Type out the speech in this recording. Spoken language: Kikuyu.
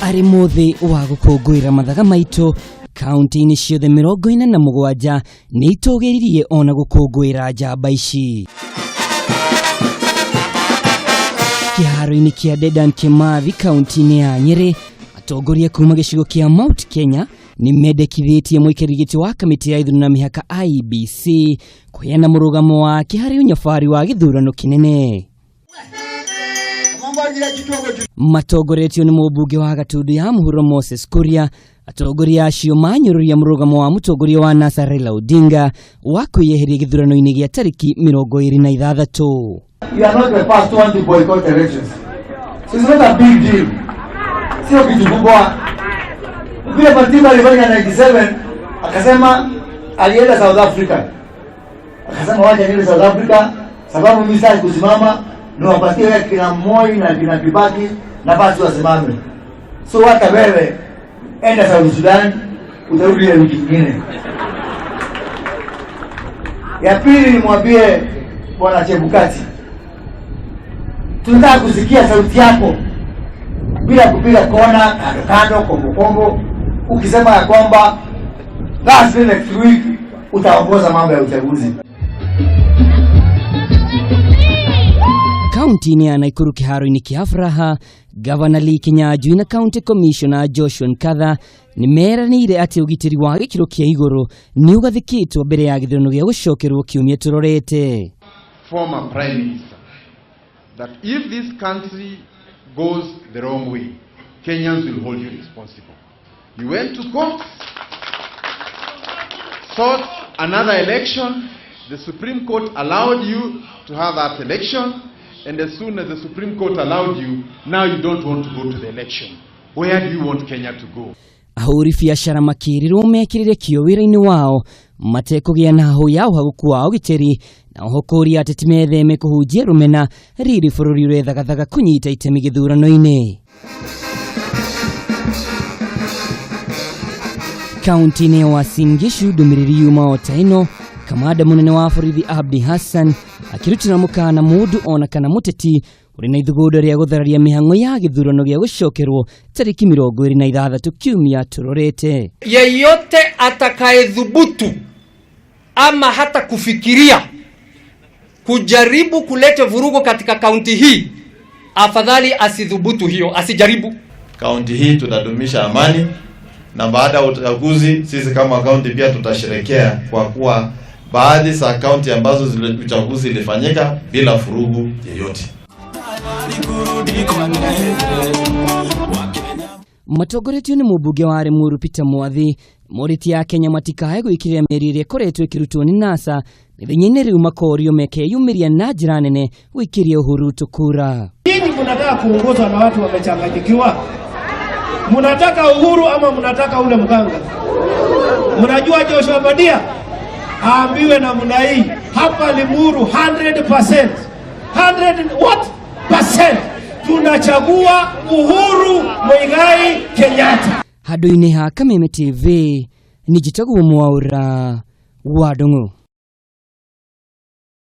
Arĩ mũthĩ wa gũkũngũĩra mathaga maitũ kaunti-inĩ ciothe 47 nĩ itũgĩririe ona gũkũngũĩra njamba ici. Kĩharo-inĩ kĩa Dedan Kimathi kaunti-inĩ ya Nyĩrĩ, atongoria kuma gĩcigo kĩa Mount Kenya nĩ mendekithĩtie mũikarĩri gĩtĩ wa kamĩtĩ ya ithurano na mĩhaka IEBC kũheana mũrũgamo wake harĩ ũnyabari wa gĩthurano kĩnene. Matongoretio nĩ mũmbunge wa Gatundu ya mũhuro Moses Kuria, atongoria acio manyũrũria mũrũgamo wa mũtongoria wa NASA Raila Odinga wa kwĩyeheria gĩthurano-inĩ gĩa tarĩki 26. You are not the first one to boycott elections. So it's not a big deal. Sio kitu kubwa. Vile Matiba alifanya 97, akasema alienda South Africa. Akasema wacha niende South Africa sababu mimi sitaki kusimama, niwapatie kina Moi na kina Kibaki nafasi wasimame. So hata wewe enda South Sudan, utarudi ile wiki nyingine. Ya pili nimwambie Bwana Chebukati, tunataka kusikia sauti yako bila kupiga kona kando kando kombo kombo, ukisema ya kwamba Thursday next week utaongoza mambo ya uchaguzi. Kaunti-inĩ ya Nakuru kĩharo-inĩ kĩa Furaha, Gavana Lee Kinyanjui na County Commissioner Joshua Nkatha nĩ meranĩire atĩ ũgitĩri wa gĩkĩro kĩa igũrũ nĩ ũgathĩkĩtwo mbere ya gĩthurano gĩa gũcokerwo kiumia tũrorete. Former Prime Minister, that if this country goes the wrong way, Kenyans will hold you responsible. You went to court, sought another election, the Supreme Court allowed you to have that election, and as soon as the Supreme Court allowed you, now you don't want to go to the election. Where do you want Kenya to go? Ahũri biacara makĩrĩrwo mekĩrĩre kĩo wĩra-inĩ wao matekũgĩa na hahũ ya ũhagũku wa ũgitĩri, na oho kũũria ateti metheme kũhunjia rũmena rĩrĩ bũrũri ũrethagathaga kũnyita itemi gĩthurano-inĩ. Kaunti-inĩ ya Uasin Gishu ndũmĩrĩri yuma o ta ĩno, kamanda mũnene wa borithi Abdi Hassan akĩrutĩra mũkana mũndũ ona kana mũteti ũrĩ na ithugunda rĩa gũthararia mĩhang'o ya gĩthurano gĩa gũcokerwo tarĩki 26 kiumia tũrorete. Yeyote atakayethubutu ama hata kufikiria kujaribu kuleta vurugu katika kaunti hii, afadhali asithubutu hiyo, asijaribu. Kaunti hii tutadumisha amani, na baada ya uchaguzi sisi kama kaunti pia tutasherekea kwa kuwa baadhi za kaunti ambazo uchaguzi ilifanyika bila furugu yeyote. Matongoretio nĩ mũmbunge wa Limuru Peter Mwathi, morĩtie Akenya matikae gwĩkĩrĩra mĩario ĩrĩa ĩkoretwo ĩkĩrutwo nĩ NASA mĩthenya-inĩ rĩu makorio mekeyumĩria na njĩra nene gũikĩria Uhuru Ruto kura. Nyinyi mnataka kuongozwa na watu wamechanganyikiwa? Mnataka Uhuru ama mnataka ule mganga? Mnajua Joshua Badia aambiwe namna hii hapa Limuru 100%. 100 what? Percent. Tunachagua Uhuru Muigai Kenyatta. Handũ-inĩ ha Kameme TV nĩ njĩtagwo Mwaura wa Ndung'u.